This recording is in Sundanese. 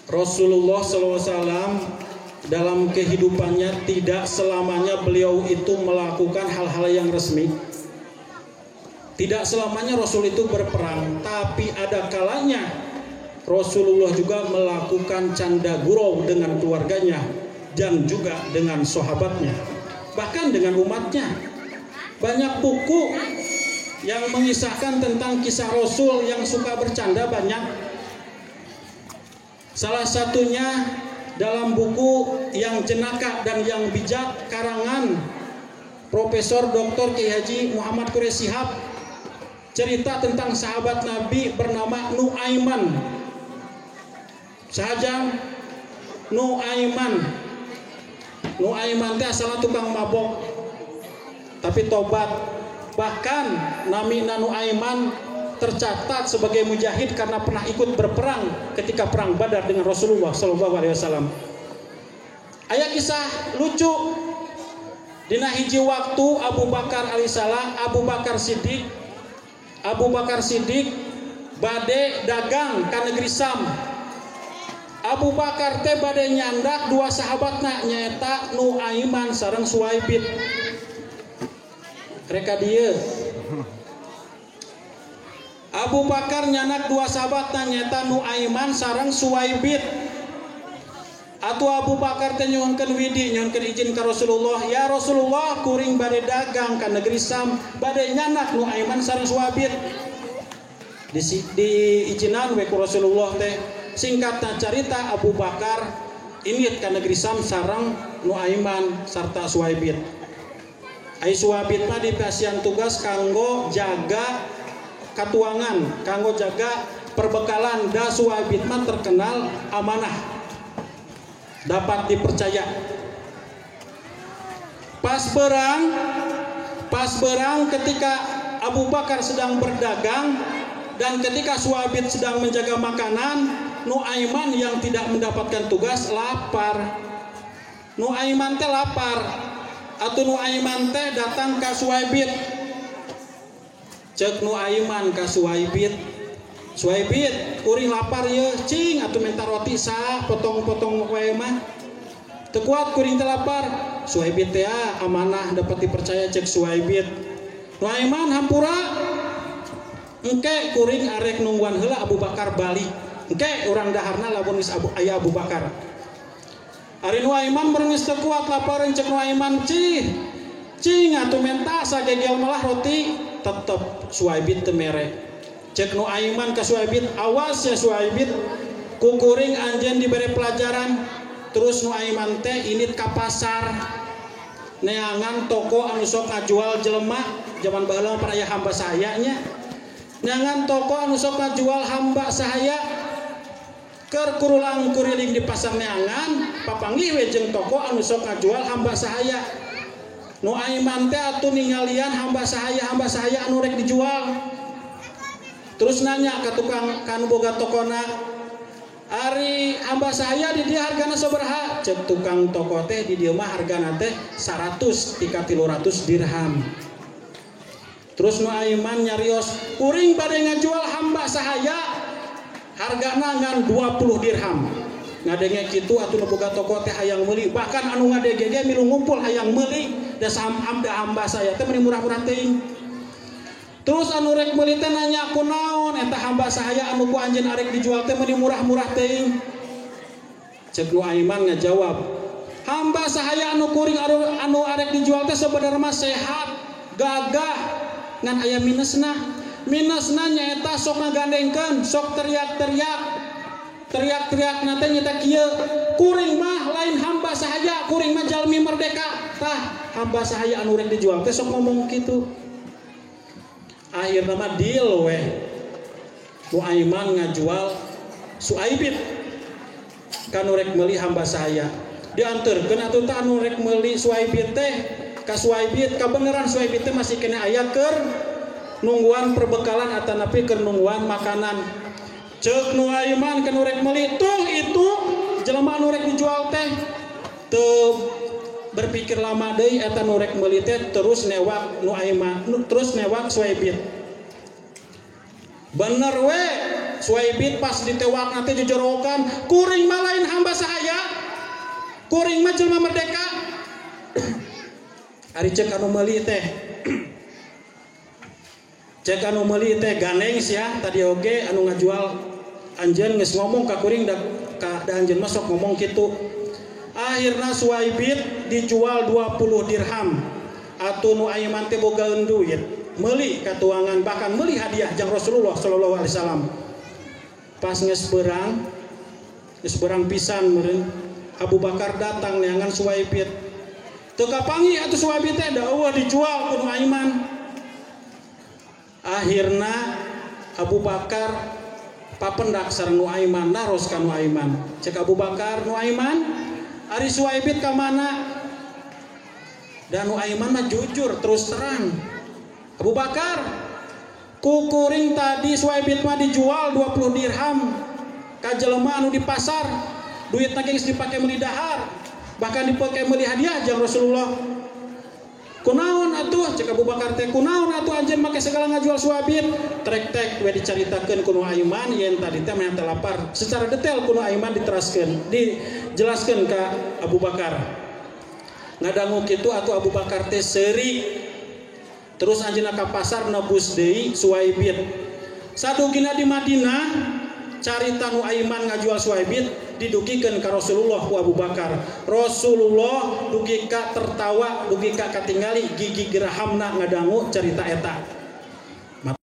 Rasulullah SAW dalam kehidupannya tidak selamanya beliau itu melakukan hal-hal yang resmi. Tidak selamanya Rasul itu berperang, tapi ada kalanya Rasulullah juga melakukan canda gurau dengan keluarganya dan juga dengan sahabatnya, bahkan dengan umatnya. Banyak buku yang mengisahkan tentang kisah Rasul yang suka bercanda banyak. Salah satunya dalam buku yang jenaka dan yang bijak karangan Profesor Dr. Kiai Haji Muhammad Quraish Shihab, cerita tentang sahabat Nabi bernama Nuaiman. Sahaja Nuaiman. Nuaiman teh asalna tukang mabok, tapi tobat. Bahkan namina Nuaiman tercatat sebagai mujahid karena pernah ikut berperang ketika perang Badar dengan Rasulullah sallallahu alaihi wasallam. Aya kisah lucu. Dina hiji waktu Abu Bakar alaihissalam, Abu Bakar Siddiq bade dagang ka negeri Sam. Abu Bakar teh bade nyandak dua sahabatna nyaeta Nuaiman sareng Suwaibit. Reka dieu. Abu Bakar nyandak dua sahabatna nyaeta Nuaiman sareng Suwaibit. Atuh Abu Bakar teh nyuhunkeun widi, nyuhunkeun izin ka Rasulullah, "Ya Rasulullah, kuring bade dagang ka negeri Sam, bade nyandak Nuaiman sareng Suwaibit." Diizinan we ku Rasulullah teh. Singkatna carita Abu Bakar indit ka negeri Sam sareng Nuaiman sarta Suwaibit. Ai Suwaibit mah dipasihan tugas kanggo jaga katuangan, kanggo jaga perbekalan. Da Suwaibit mah terkenal amanah, dapat dipercaya. Pas berang ketika Abu Bakar sedang berdagang dan ketika Suwaibit sedang menjaga makanan, Nuaiman yang tidak mendapatkan tugas lapar. Nuaiman teh lapar. Atau Nuaiman teh datang ka Suwaibit. Cek Nuaiman ka Suwaibit, "Suwaibit, kuring lapar ye, cing atuh minta roti sa potong-potong wae mah. Teu kuat kuring teh lapar." Suwaibit teh amanah dapat dipercaya cek Suwaibit. "Nuaiman hampura, engke kuring arek nungguan heula Abu Bakar balik. Engke urang daharna lamun geus aya Abu Bakar." Ari Nuaiman beurang teu kuat lapareun, cek Nuaiman, "Cih, cing atuh menta sagegel malah roti." Tetep Suwaibit teu mere. Cek Nuaiman ka Suwaibit, "Awas ya Suwaibit, ku kuring anjeun dibere pelajaran." Terus Nuaiman teh indit ka pasar neangan toko anu sok ngajual jelema. Zaman baheula mah aya hamba sahaya nya. Neangan toko anu sok ngajual hamba sahaya. Keur kurulang kuriling di pasar neangan, papanggih we jeung toko anu sok ngajual hamba sahaya. Nuaiman teh atuh ningalian hamba sahaya anu rek dijual. Terus nanya ka tukang kanu boga tokona, "Ari hamba sahaya di dieu hargana sabaraha?" Cek tukang toko teh, "Di dieu mah hargana teh 100 tika 300 dirham." Terus Nuaiman nyarios, "Kuring bade ngajual hamba sahaya hargana ngan 20 dirham." Ngadenge kitu atuh nu boga toko teh hayang meuli, bahkan anu ngadege ge milu ngumpul hayang meuli, da hamba sahaya teh meuni murah-murah teuing. Terus anu rek meuli teh nanya, "Kunaon eta hamba sahaya anu ku anjeun arek dijual teh meuni murah-murah teuing?" Cek Nuaiman ngajawab, "Hamba sahaya anu kuring anu arek dijual teh sebenarnya mah sehat, gagah, ngan aya minusna. Minusna nyaeta sok ngagandengkeun, sok teriak-teriak. Teriak-teriak na teh nyaeta kieu, kuring mah lain hamba sahaya, kuring mah jalmi merdeka." Tah, hamba sahaya anu rek dijual teh sok ngomong kitu. Akhirna mah deal weh. Nuaiman ngajual Suwaibit kanu rek meuli hamba sahaya. Dianterkeun atuh tah anu rek meuli Suwaibit teh ka Suwaibit, kabeneran Suwaibit teh masih kena aya keur nungguan perbekalan atanapi keur nungguan makanan. Cek Nuaiman kanu rek meuli, "Tuh itu jelema anu rek dijual teh." Teu berpikir lama deui eta nu rek meuli teh terus newak Nuaiman, terus newak Suwaibit. Bener we Suwaibit pas ditewak nanti jejorokan kuring mah lain hamba sahaya, kuring mah jelema merdeka. Ari cek anu meuli teh, cek anu meuli teh gandeng sia tadi oge anu ngajual anjeun geus ngomong ka kuring da ka da anjeun mah sok ngomong kitu. Akhirna Suwaibit dijual 20 dirham. Atuh nu Aiman teh bogaeun duit, meuli katuangan bahkan meuli hadiah jang Rasulullah sallallahu alaihi wasallam. Pas geus berang pisan meureun Abu Bakar datang neangan Suwaibit. Teu kapanggih atuh Suwaibit teh da eueuh dijual ku nu Aiman. Akhirna Abu Bakar papendak sareng nu Aiman, naros ka nu Aiman. Cek Abu Bakar, nu Aiman, ari Suwaibit ka mana? Dan nu Aiman mah jujur terus terang. Abu Bakar, kukuring tadi Suwaibit mah dijual 20 dirham ka jelema anu di pasar, duitna geus dipake meuli dahar, bahkan dipake meuli hadiah jang Rasulullah. Kunaon atuh cek Abu Bakar teh, kunaon atuh anjeun make segala ngajual Suwaibit? Trek-tek we dicaritakeun ku nu Aiman yen tadi teh meh lapar. Secara detail ku nu Aiman diteraskeun, dijelaskeun ka Abu Bakar. Ngadangu kitu atuh Abu Bakar teh seuri. Terus anjeunna ka pasar nebus deui Suwaibit. Sadugina di Madinah carita nu Aiman ngajual Suwaibit didugikeun ka Rasulullah ku Abu Bakar. Rasulullah dugi ka tertawa, dugi ka katingali gigi gerahamna ngadangu carita eta.